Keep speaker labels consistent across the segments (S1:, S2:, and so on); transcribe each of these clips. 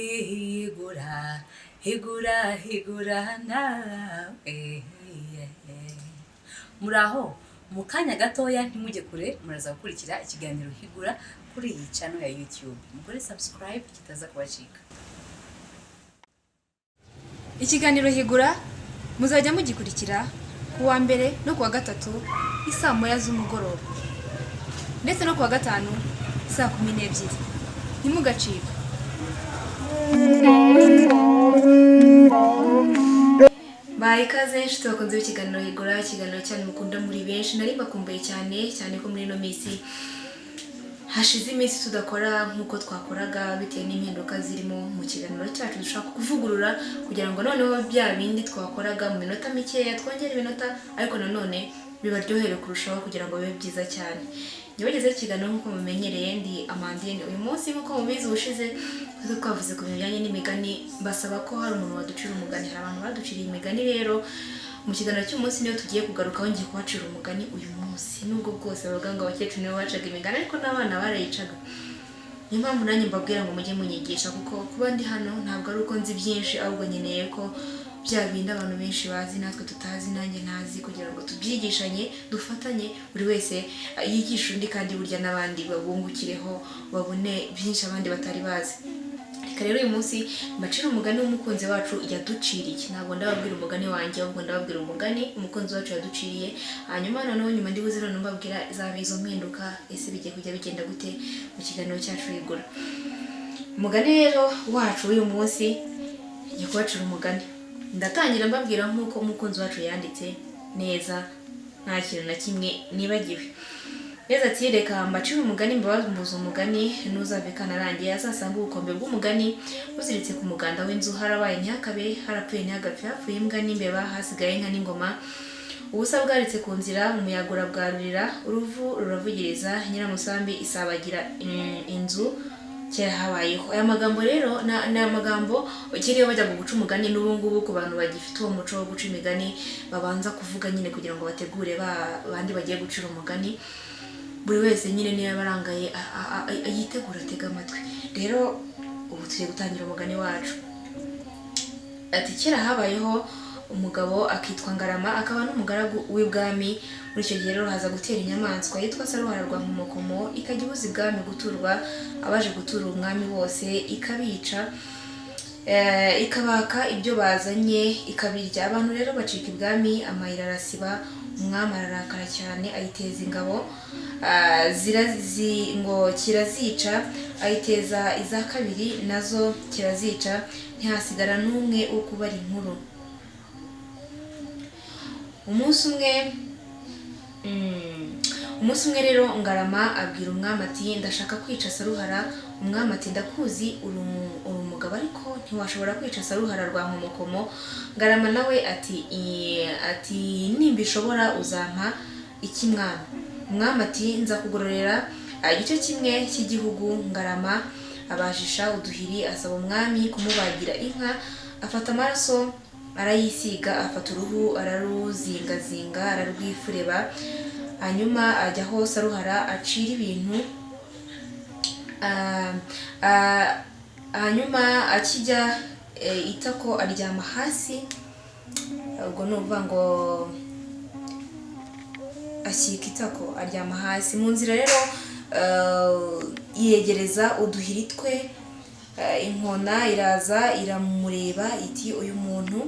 S1: Higura, higura, higura nawe. Muraho, mu kanya gatoya ntimujye kure, muraza gukurikira ikiganiro Higura kuri iyi channel ya YouTube. Mukore subscribe kitaza kubacika.
S2: Ikiganiro Higura muzajya mugikurikira ku wa mbere no ku wa gatatu isaa 1 z'umugoroba, ndetse no ku wa gatanu saa 12. Ntimugacikwe. Baha ikaze inshuti bakunze b'ikiganiro Higura, ikiganiro cyanyu mukunda muri benshi. Nari mbakumbuye cyane cyane ko muri ino minsi hashize iminsi tudakora nk'uko twakoraga, bitewe n'impinduka zirimo mu kiganiro cyacu dushaka kuvugurura kugira ngo noneho bya bindi twakoraga mu minota mikeya twongere iminota, ariko nanone bibaryohere kurushaho kugira ngo bibe byiza cyane. Nyabagezeho ikiganiro nk'uko mumenyereye, ndi Amandine. Uyu munsi, nk'uko mubizi, ubushize twari twavuze ku bintu bijyanye n'imigani, basaba ko hari umuntu waducira umugani. Hari abantu baduciriye imigani. Rero mu kiganiro cy'umunsi niyo tugiye kugarukaho, ngiye kubacira umugani uyu munsi. Nubwo bwose bavuga ngo abakecuru nibo bacaga imigani, ariko n'abana barayicaga. Niyo mpamvu nanjye mbabwira ngo mujye munyigisha, kuko kuba ndi hano ntabwo ari uko nzi byinshi, ahubwo nkeneye ko bya bindi abantu benshi bazi natwe tutazi, nanjye ntazi, kugira ngo tubyigishanye, dufatanye, buri wese yigishe undi, kandi burya n'abandi babungukireho, babone byinshi abandi batari bazi. Reka rero uyu munsi mbacire umugani w'umukunzi wacu yaduciriye. Ntabwo ndababwira umugani wanjye, ahubwo ndababwira umugani umukunzi wacu yaduciriye. Hanyuma noneho nyuma ndibuze noneho mbabwira zaba izo mpinduka, ese bigiye kujya bigenda gute mu kiganiro cyacu Higura. Umugani rero wacu w'uyu munsi, ngiye kubacira umugani. Ndatangira mbabwira nk'uko umukunzi wacu yanditse neza, nta kintu na kimwe nibagiwe. Neza ati: "Reka mbacire umugani, mbabambuze umugani. Ntuzave kanarangiye azasanga ubukombe bw'umugani buziritse ku muganda w'inzu. Harabaye ntihakabe, harapfuye ntihagapfe, hapfuye imbwa n'imbeba, hasigaye inka n'ingoma. Ubusa bwaritse ku nzira, umuyaga urabwarurira, uruvu ruravugiriza, nyiramusambi isabagira inzu. Kera habayeho." Aya magambo rero ni amagambo kera iyo bajyaga guca umugani. N'ubu ngubu ku bantu bagifite uwo muco wo guca imigani, babanza kuvuga nyine kugira ngo bategure ba bandi bagiye gucira umugani. Buri wese nyine niba arangaye yitegura, atega amatwi. Rero ubu tugiye gutangira umugani wacu. Ati: "Kera habayeho umugabo akitwa Ngarama, akaba n'umugaragu w'ibwami. Muri icyo gihe rero haza gutera inyamaswa yitwa Saruhara rwa Nkomokomo, ikajya ibuza ibwami guturwa. Abaje gutura umwami bose ikabica, ikabaka ibyo bazanye ikabirya. Abantu rero bacika ibwami, amayira arasiba. Umwami ararakara cyane, ayiteza ingabo, ngo kirazica. Ayiteza iza kabiri, nazo kirazica, ntihasigara n'umwe wo kubara inkuru. Umunsi umwe rero Ngarama abwira umwami ati: 'Ndashaka kwica Saruhara.' Umwami ati: 'Ndakuzi, uri umugabo, ariko ntiwashobora kwica Saruhara rwa Nkomokomo.' Ngarama nawe ati 'Nimbishobora uzampa iki, mwami?' Umwami ati: 'Nzakugororera igice kimwe cy'igihugu.' Ngarama abajisha uduhiri, asaba umwami kumubagira inka. Afata amaraso arayisiga, afata uruhu araruzingazinga, ararwifureba, hanyuma ajya aho Saruhara acira ibintu. Hanyuma akijya itako aryama hasi." Ubwo ni ukuvuga ngo ashyika itako aryama hasi mu nzira. Rero yegereza uduhiri twe. Inkona iraza iramureba iti: 'Uyu muntu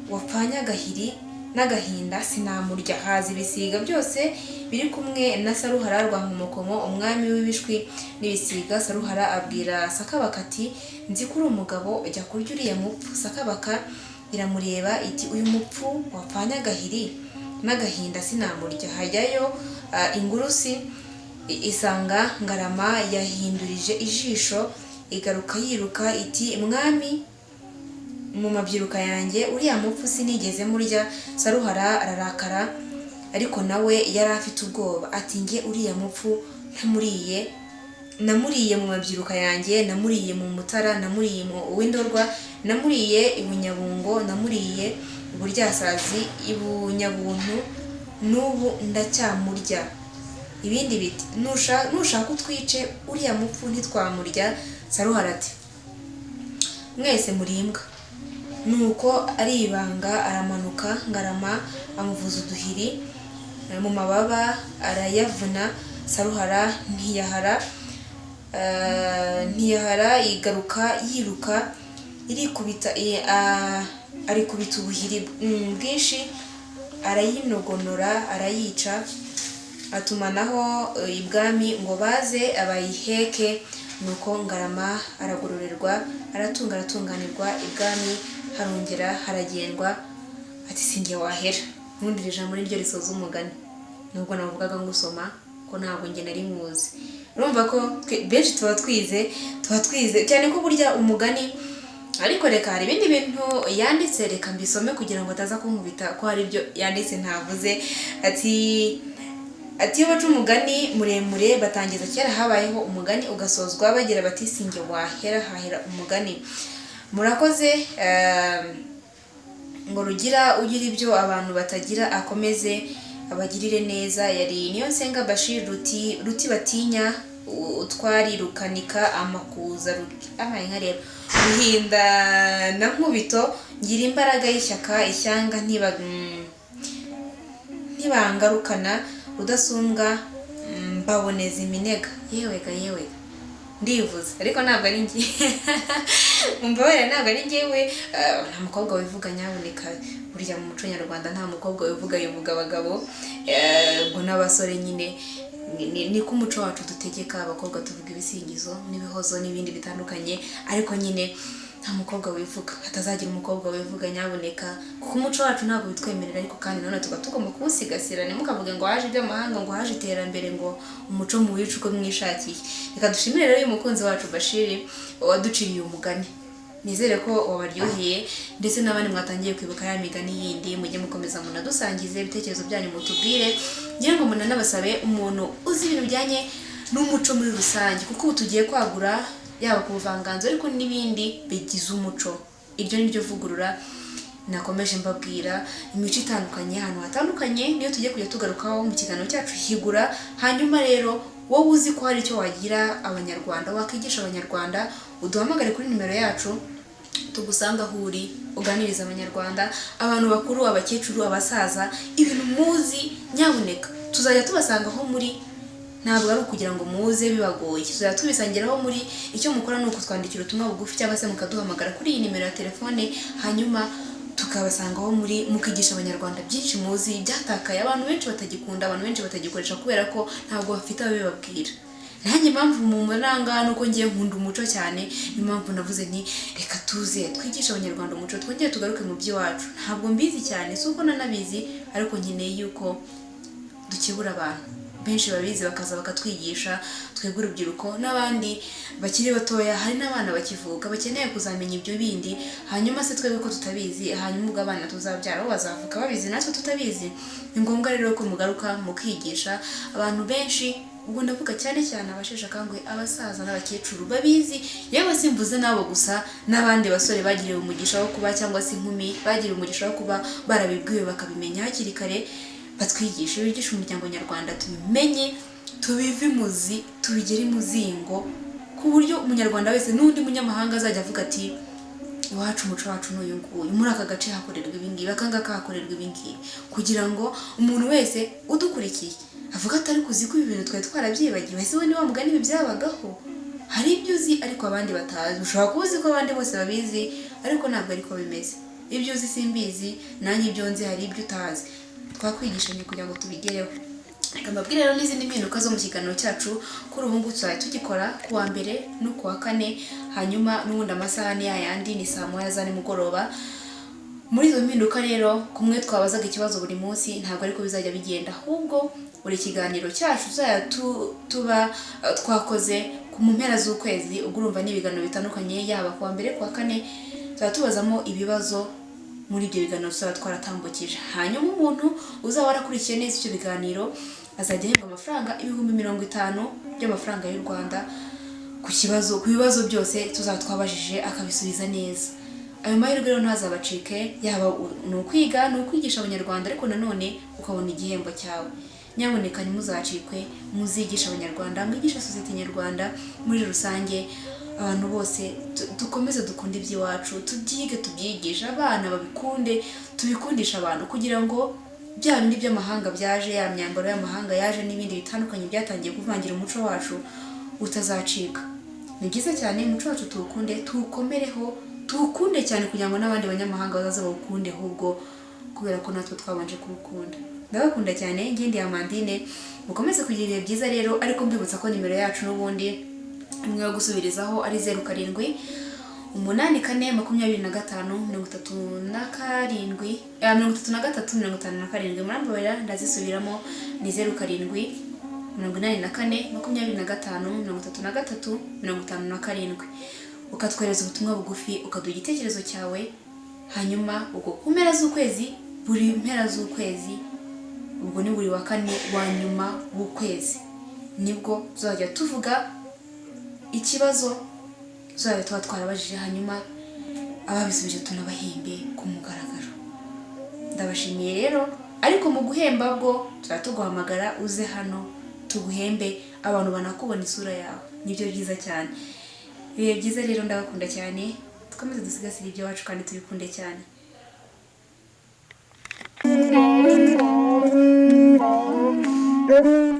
S2: wapfanye agahiri n'agahinda sinamurya.' Haza ibisiga byose biri kumwe na Saruhara rwa Nkomokomo, umwami w'ibishwi n'ibisiga. Saruhara abwira Sakabaka ati: 'Nzi ko uri umugabo, jya kurya uriya mupfu.' Sakabaka iramureba iti: 'Uyu mupfu wapfanye agahiri n'agahinda sinamurya.' Hajyayo ingurusi, isanga Ngarama yahindurije ijisho, igaruka yiruka iti: 'Mwami, mu mabyiruka yanjye uriya mupfu sinigeze murya.' Saruhara ararakara, ariko nawe yari afite ubwoba, ati: 'Njye uriya mupfu ntamuriye, namuriye mu mabyiruka yanjye, namuriye mu Mutara, namuriye mu Windorwa, namuriye i Bunyabungo, namuriye i Buryasazi, i Bunyabuntu, n'ubu ndacyamurya.' Ibindi biti: "Nushaka utwice, uriya mupfu ntitwamurya." Saruhara ati: "Mwese muri imbwa." Nuko aribanga aramanuka. Ngarama amuvuza uduhiri mu mababa, arayavuna. Saruhara ntiyahara, igaruka yiruka, irikubita, arikubita ubuhiri bwinshi, arayinogonora, arayica. Atumanaho ibwami ngo baze abayiheke. Nuko Ngarama aragororerwa, aratunga, aratunganirwa, ibwami harongera haragendwa. Ati: "Sinjye wahera." Nkundi iri jambo niryo risoza umugani, nubwo navugaga ngusoma ko ntabwo njye nari nkuzi. Urumva ko benshi tuba twize cyane ko burya umugani. Ariko reka, hari ibindi bintu yanditse, reka mbisome kugira ngo ataza kunkubita ko hari ibyo yanditse ntavuze. Ati: "Iyo baca umugani muremure batangiza kera habayeho umugani, ugasozwa bagira bati: 'Sinjye wahera, hahera umugani.'" Murakoze. Ngo Rugira ugira ibyo abantu batagira, akomeze abagirire neza. Yari Niyo Nsenga Bashir Ruti, Ruti batinya utwari rukanika amakuza abaye nka rero Ruhinda na Nkubito, ngira imbaraga y'ishyaka ishyanga ntibangarukana Rudasumbwa, mbaboneza iminega. Yewega yewega, ndivuze ariko ntabwo ari njye, mumbabarire, ntabwo ari njyewe. Nta mukobwa wivuga nyaboneka. Burya mu muco nyarwanda nta mukobwa wivuga, yivuga abagabo. Ubwo n'abasore nyine niko umuco wacu dutegeka. Abakobwa tuvuga ibisingizo n'ibihozo n'ibindi bitandukanye, ariko nyine nta mukobwa wivuga. Hatazagira umukobwa wivuga nyaboneka, kuko umuco wacu ntabwo bitwemerera. Ariko kandi nanone tuba tugomba kuwusigasira. Ntimukavuge ngo haje iby'amahanga, ngo haje iterambere, ngo umuco muwice uko mwishakiye. Reka dushimire rero uyu mukunzi wacu Bashiri waduciriye umugani. Nizere ko wabaryoheye, ndetse n'abandi mwatangiye kwibuka ya migani yindi. Mujye mukomeza munadusangize ibitekerezo byanyu, mutubwire. Ngira ngo munanabasabe umuntu uzi ibintu bijyanye n'umuco muri rusange, kuko ubu tugiye kwagura yaba ku buvanganzo ariko n'ibindi bigize umuco. Iryo ni ryo vugurura nakomeje mbabwira, imico itandukanye ahantu hatandukanye, niyo tugiye kujya tugarukaho mu kiganiro cyacu Higura. Hanyuma rero wowe uzi ko hari icyo wagira abanyarwanda, wakwigisha abanyarwanda, uduhamagare kuri nimero yacu, tugusanga aho uri, uganiriza abanyarwanda, abantu bakuru, abakecuru, abasaza, ibintu muzi. Nyabuneka tuzajya tubasanga aho muri, ntabwo ari ukugira ngo muze bibagoye, tuzajya tubisangiraho muri. Icyo mukora ni ukutwandikira ubutumwa bugufi cyangwa se mukaduhamagara kuri iyi nimero ya telefone, hanyuma tukabasanga aho muri, mukigisha abanyarwanda byinshi muzi byatakaye, abantu benshi batagikunda, abantu benshi batagikoresha kubera ko ntabwo bafite ababibabwira. Nanjye impamvu mumuranga ni uko ngiye nkunda umuco cyane. Niyo mpamvu navuze nti: "Reka tuze twigishe abanyarwanda umuco, twongere tugaruke mu by'iwacu." Ntabwo mbizi cyane, si uko nanabizi, ariko nkeneye yuko dukebura abantu benshi babizi, bakaza bakatwigisha twebwe urubyiruko n'abandi bakiri batoya. Hari n'abana bakivuka bakeneye kuzamenya ibyo bindi. Hanyuma se twebwe ko tutabizi, hanyuma ubwo abana tuzabyara bo bazavuka babizi natwe tutabizi? Ni ngombwa rero ko mugaruka mukigisha abantu benshi. Ubwo ndavuga cyane cyane abasheshe akanguhe, abasaza n'abakecuru babizi. Yewe simvuze n'abo gusa, n'abandi basore bagiriwe umugisha wo kuba, cyangwa se inkumi bagiriwe umugisha wo kuba barabibwiwe bakabimenya hakiri kare, batwigishe, bigishe umuryango nyarwanda, tubimenye, tubive imuzi, tubigere imuzingo, ku buryo umunyarwanda wese n'undi munyamahanga azajya avuga ati: "Iwacu umuco wacu ni uyu nguyu, muri aka gace hakorerwa ibi ngibi, aka ngaka hakorerwa ibi ngibi," kugira ngo umuntu wese udukurikiye avuga ati: "Ariko uzi ko ibi bintu twari twarabyibagiwe? Ese we niba mugani ibi byabagaho?" Hari ibyo uzi ariko abandi batazi. Ushobora kuba uzi ko abandi bose babizi, ariko ntabwo ariko bimeze. Ibyo uzi simbizi, nanjye ibyo nzi hari ibyo utazi. Twakwigishanya kugira ngo tubigereho. Reka mbabwire rero n'izindi mpinduka zo mu kiganiro cyacu. Kuri ubu ngubu tuzajya tugikora ku wa mbere no ku wa kane, hanyuma n'ubundi amasaha ni yayandi, ni saa 1 za nimugoroba. Muri izo mpinduka rero, kumwe twabazaga ikibazo buri munsi, ntabwo ariko bizajya bigenda, ahubwo buri kiganiro cyacu tuzajya tuba twakoze mu mpera z'ukwezi. Ubwo urumva ni ibiganiro bitandukanye, yaba ku wa mbere, ku wa kane, tuzajya tubazamo ibibazo muri ibyo biganiro tuzaba twaratambukije. Hanyuma umuntu uzaba warakurikiye neza icyo biganiro azajya ahembwa amafaranga 50,000 by'amafaranga y'u Rwanda ku kibazo, ku bibazo byose tuzaba twabajije akabisubiza neza. Ayo mahirwe rero ntazabacike. Yaba ni ukwiga, ni ukwigisha abanyarwanda, ariko nanone ukabona igihembo cyawe. Nyabuneka ntimuzacikwe, muzigisha Abanyarwanda, mwigisha sosiyete nyarwanda muri rusange. Abantu bose dukomeze dukunde iby'iwacu, tubyige, tubyigishe abana babikunde, tubikundishe abantu, kugira ngo bya bindi by'amahanga byaje, ya myambaro y'amahanga yaje n'ibindi bitandukanye byatangiye kuvangira umuco wacu utazacika. Ni byiza cyane, umuco wacu tuwukunde, tuwukomereho, tuwukunde cyane, kugira ngo n'abandi banyamahanga bazaze bawukunde ahubwo kubera ko natwe twabanje kuwukunda. Ndabakunda cyane, ngende Amandine, mukomeze kugira ibihe byiza rero. Ariko mbibutsa ko nimero yacu n'ubundi imwe yo gusubirizaho ari 0784 25 37, 33 57. Murambabarira, ndazisubiramo, ni 0784 25 33 57. Ukatwohereza ubutumwa bugufi, ukaduha igitekerezo cyawe. Hanyuma ubwo ku mpera z'ukwezi, buri mpera z'ukwezi, ubwo ni buri wa kane wa nyuma w'ukwezi, nibwo tuzajya tuvuga ikibazo tuzajya tuba twarabajije, hanyuma ababisubije tunabahembe ku mugaragaro. Ndabashimiye rero. Ariko mu guhemba bwo tuzajya tuguhamagara uze hano tuguhembe, abantu banakubona isura yawe, nibyo byiza cyane. Ibihe byiza rero, ndabakunda cyane. Dukomeze dusigasire iby'iwacu kandi tubikunde cyane.